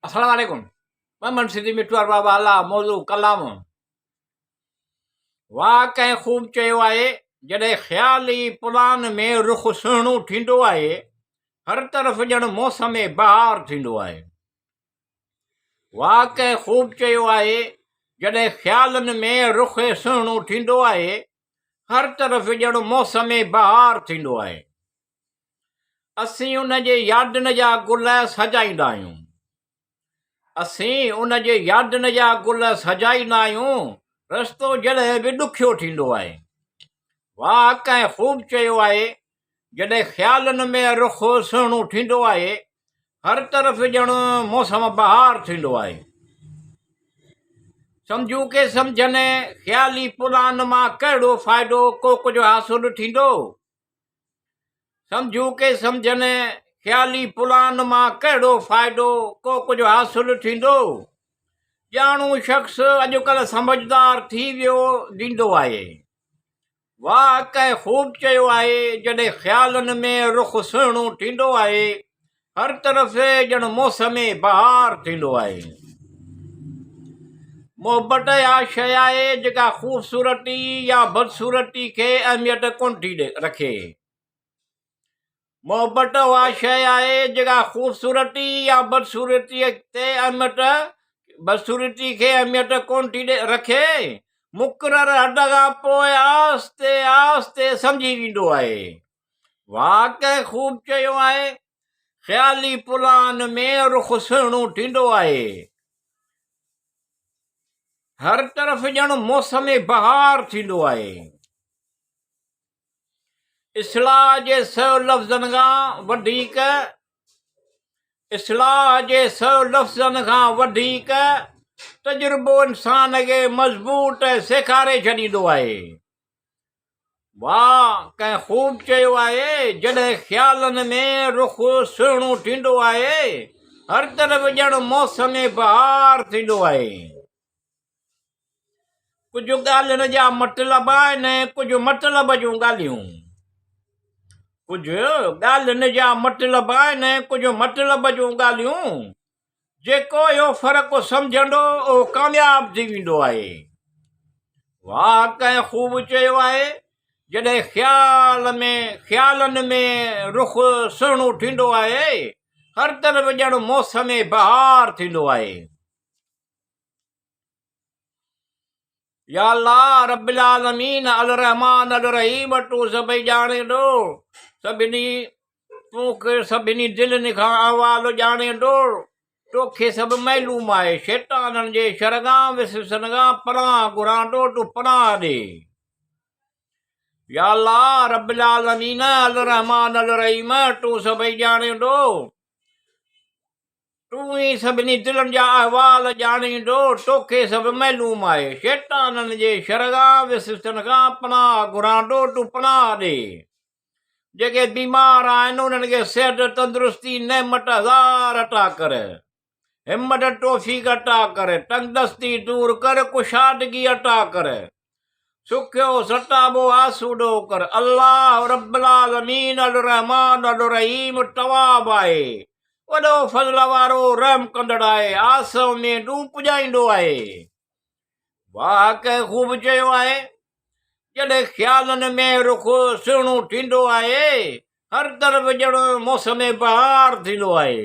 السلام عليڪم محمد سنڌي مٺو ارباب اعليٰ موضوع ڪلام واهه ڪنهن خوب چيو آهي جڏهن خيال ئي پلان ۾ رخ سهڻو ٿيندو آهي هر طرف ڄڻ موسم بهار ٿيندو آهي واهه ڪنهن خوب چيو آهي جڏهن خيالن ۾ رخ سهڻو ٿيندو آهي هر طرف ڄڻ موسم بهار ٿيندو آهي اسين ان جي يادن جا گل سجائيندا آهيون. اسين ان جي يادن جا گل سجائيندا آهيون، رستو جڏهن به ڏکيو ٿيندو آهي. واهه ڪنهن خوب چيو آهي، جڏهن خيالن ۾ رخ سهڻو ٿيندو آهي، هر طرف ڄڻ موسم بهار ٿيندو آهي. سمجهون ڪي سمجهن، خيالي پلان مان ڪهڙو فائدو ڪو ڪجهه حاصل ٿيندو؟ سمجهون ڪي سمجهن، خيالي پلان مان ڪهڙو فائدو، ڪو ڪجهه حاصل ٿيندو؟ ڄاڻو شخص اڄڪلهه سمجهدار ٿي ويو ويندو آهي. واهه ڪنهن خوب چيو آهي، جڏهن خيالن ۾ رخ سهڻو ٿيندو آهي، هر طرف ڄڻ موسم بهار ٿيندو آهي. محبت اها شيء آهي جيڪا خوبصورتي يا بدصورتي کي اهميت ڪونه ٿي رکي. محبت اها شيء آهي جيڪا خوبصورتي يا بدصورتي تي اهميت بدصورتي کي اهميت ڪونه ٿي رکي. مقرر حد کان پوء آهستي آهستي سمجهي ويندو آهي. واهه ڪنهن خوب چيو آهي، خيالي پلان ۾ رخ سهڻو ٿيندو آهي. هر طرف ڄڻ موسم بهار ٿيندو آهي. اصلاح جي سئو لفظن کان وڌيڪ اصلاح جي سئو لفظن کان وڌيڪ تجربو انسان کي مضبوط ۽ سيکاري ڇڏيندو آهي. واهه ڪنهن خوب چيو آهي، جڏهن خيالن ۾ رخ سهڻو ٿيندو آهي، هر طرف ڄڻ موسم بهار ٿيندو آهي. ڪجهه ڳالهين جا مطلب آهن، ڪجهه مطلب جون ڳالهيون. ڪجهه ڳالهين جا مطلب آهن، ڪجهه مطلب جون ڳالهيون. جيڪو اهو فرق سمجهندو اهو ڪامياب ٿي ويندو آهي. واهه ڪنهن خوب چيو آهي، جڏهن خيال ۾ خيالن ۾ رخ سهڻو ٿيندو آهي، هر طرف ڄڻ موسم بهار ٿيندو آهي. يا الله رب العالمين الرحمٰن الرحيم تون سڀئي ڄاڻين ٿو سڀني تون کي سڀني دلين کان احوال ڄاڻين ٿو توکي سڀ معلوم آهي شيطانن جي شر کان وسوسن کان پناهه گهران ٿو تون پناهه ڏي يا الله رب العالمين الرحمٰن الرحيم تون سڀئي ڄاڻين ٿو تون ئي سڀني دلن جا احوال ڄاڻيندو، توکي سڀ معلوم آهي. شيطانن جي شر کان، وسوسن کان پناهه گهران ٿو، تون پناهه ڏي. جيڪي بيمار آهن، انهن کي صحت، تندرستي، نعمت هزار عطا ڪر. همت، توفيق عطا ڪر. تنگدستي دور ڪر، ڪشادگي عطا ڪر. سکيو ستابو آسودو ڪر. الله رب العالمين الرحمٰن الرحيم التواب آهي، وڏو فضل وارو رحم ڪندڙ آهي، آس اميدون پڄائيندو آهي. واهه ڪنهن خوب چيو آهي، جڏهن خيالن ۾ رخ سهڻو ٿيندو آهي، هر طرف ڄڻ موسم بهار ٿيندو آهي.